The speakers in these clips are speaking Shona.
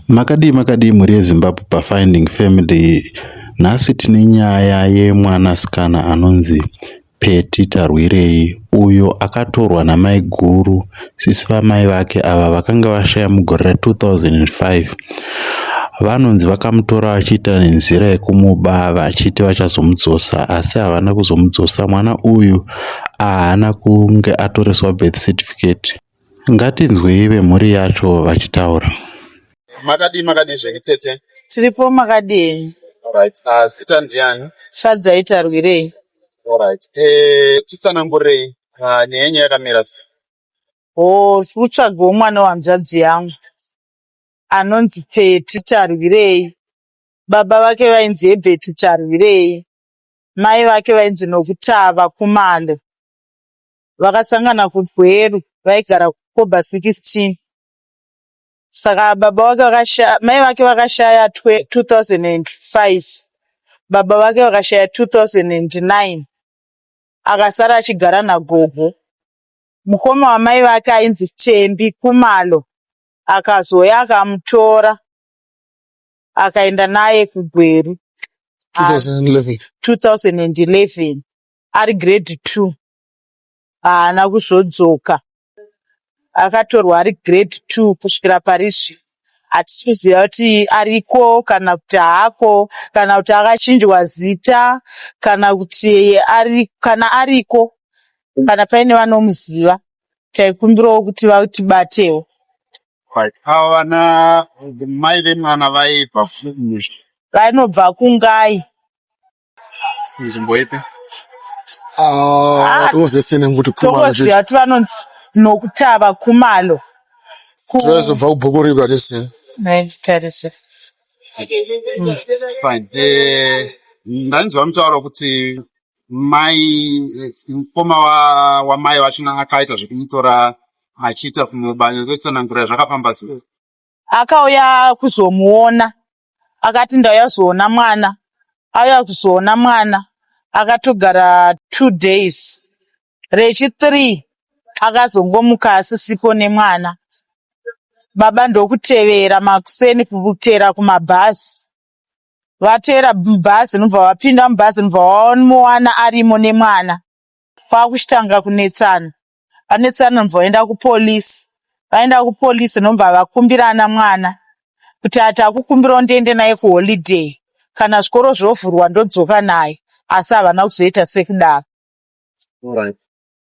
Makadii makadii mhuri yeZimbabwe paFinding Family. Nhasi tine nyaya yemwanasikana anonzi Petty Tarwirei uyo akatorwa namaiguru sisi vamai vake ava vakanga vashaya mugore ra2005. Vanonzi vakamutora vachiita nenzira yekumuba vachiti vachazomudzosa asi havana kuzomudzosa. Mwana uyu haana kunge atoreswa birth certificate. Ngatinzwei vemhuri yacho vachitaura. Makadii makadii zvenyu tete? Tiripo makadii? Alright. Zita ndiani? Fadzai Tarwirei. Alright. Eh, titsanangurei nyaya yenyu yakamira sei? Hoo, tiri kutsvagawo mwana wehanzvadzi yangu anonzi Peti Tarwirei. Baba vake vainzi Hebert Tarwirei. Mai vake vainzi Nokutava Kumalo. Vakasangana kuGweru, vaigara kuKoba 16. Saka baba vake vakashaya, mai vake vakashaya 2005. Baba vake vakashaya 2009. Akasara achigara nagogo. Mukoma wamai vake ainzi Tembi Kumalo akazouya akamutora akaenda naye kuGweru 2011. 2011 ari grade 2. Haana kuzodzoka. Akatorwa ari grade 2 kusvikira pari zvino. Hatisi kuziva kuti ariko kana kuti haako kana kuti akachinjwa zita kana kuti ari, kana ariko kana paine vanomuziva taikumbirawo kuti vatibatewo. Right. Ava vana mai vemwana vaibva Vanobva kuNgai. Nzvimbo ipi? Ah, tozesene kuti Kumalo. Tongoziva kuti vanonzi Nokutava Kumalo. Tozobva kubhuku ripi hatisi. Tarise. It's fine. Eh, ndainzwa mutauro kuti mai mukoma wamai vachona akaita zvekumutora achiita kumuba. Nyatsoitsanangurira zvakafamba sei? Akauya kuzomuona, akati ndauya kuzoona mwana. Auya kuzoona mwana akatogara 2 days. Rechi3 akazongomuka asisipo nemwana. Baba ndokutevera makuseni kuteera kumabhazi. Vateera mubhazi ndobva vapinda mubhazi ndobva vamuwana arimo nemwana. Kwakuchitanga kunetsana. Vanetsana ndobva vaenda kupolisi. Vaenda kupolisi ndobva vakumbirana mwana kuti takukumbirawo ndiende naye kuholiday. Kana zvikoro zvovhurwa ndodzoka naye. Asi havana kuzoita sekudaro. Alright.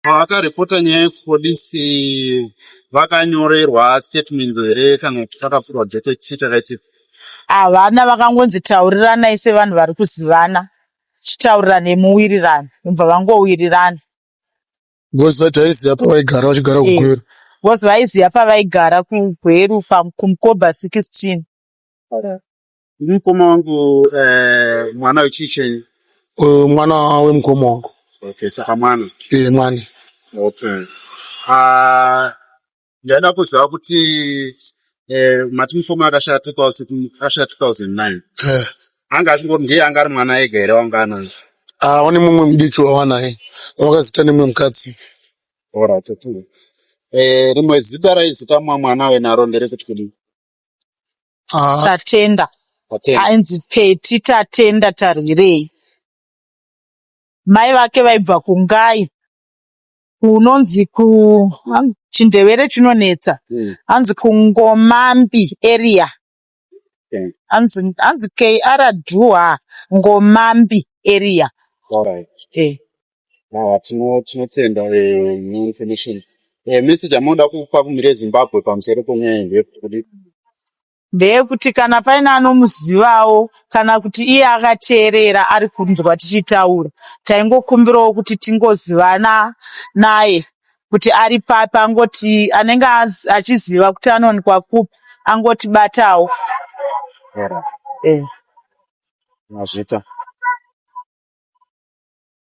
Vakaripota nyaya yekupolisi vakanyorerwa statement here kana kuti pakapfurwa dhete chii chakaitika? Havana, vakangonzi tauriranai sevanhu vari kuzivana. Chitaurirane muwirirane. Ndobva vangowirirana. Because taiziva pavaigara vachigara kuGweru. Because vaiziva pavaigara kuGweru kuMkoba 16. Mukoma wangu mwana wechii chenyu? Mwana wemukoma wangu. Okay, saka mwana. Eh, mwana. Okay. Ah, ndaida kuziva kuti mati mukoma akashaya 2000 akashaya 2009. Eh. Anga achingori ndiye anga ari mwana ega here wanga anaye? Ah, wane mumwe mudiki wawanaye. Wakazita nemumwe mukadzi. Alright, okay. Eh, rimwe zita raizikamwa mwana wenaro nderekuti kudii? Ah, Tatenda. Tatenda. Ainzi Peti Tatenda Tarwirei. Mai vake vaibva kuNgai kunonzi ku chindevere chinonetsa. Hanzi kuNgomambi area. Hanzi KR Dhuha Ngomambi area. Alright. Eh. Ah, tinotenda neinformation. Message yamunoda kupa kumhuri yeZimbabwe pamusoro penyaya iyi ndeyekuti kudii? Ndeyekuti kana paine anomuzivawo kana kuti iye akateerera ari kunzwa tichitaura, taingokumbirawo kuti tingozivana naye kuti ari papi angoti anenge achiziva kuti anowanikwa kupi angotibatawo. Alright. Eh. Mazvita.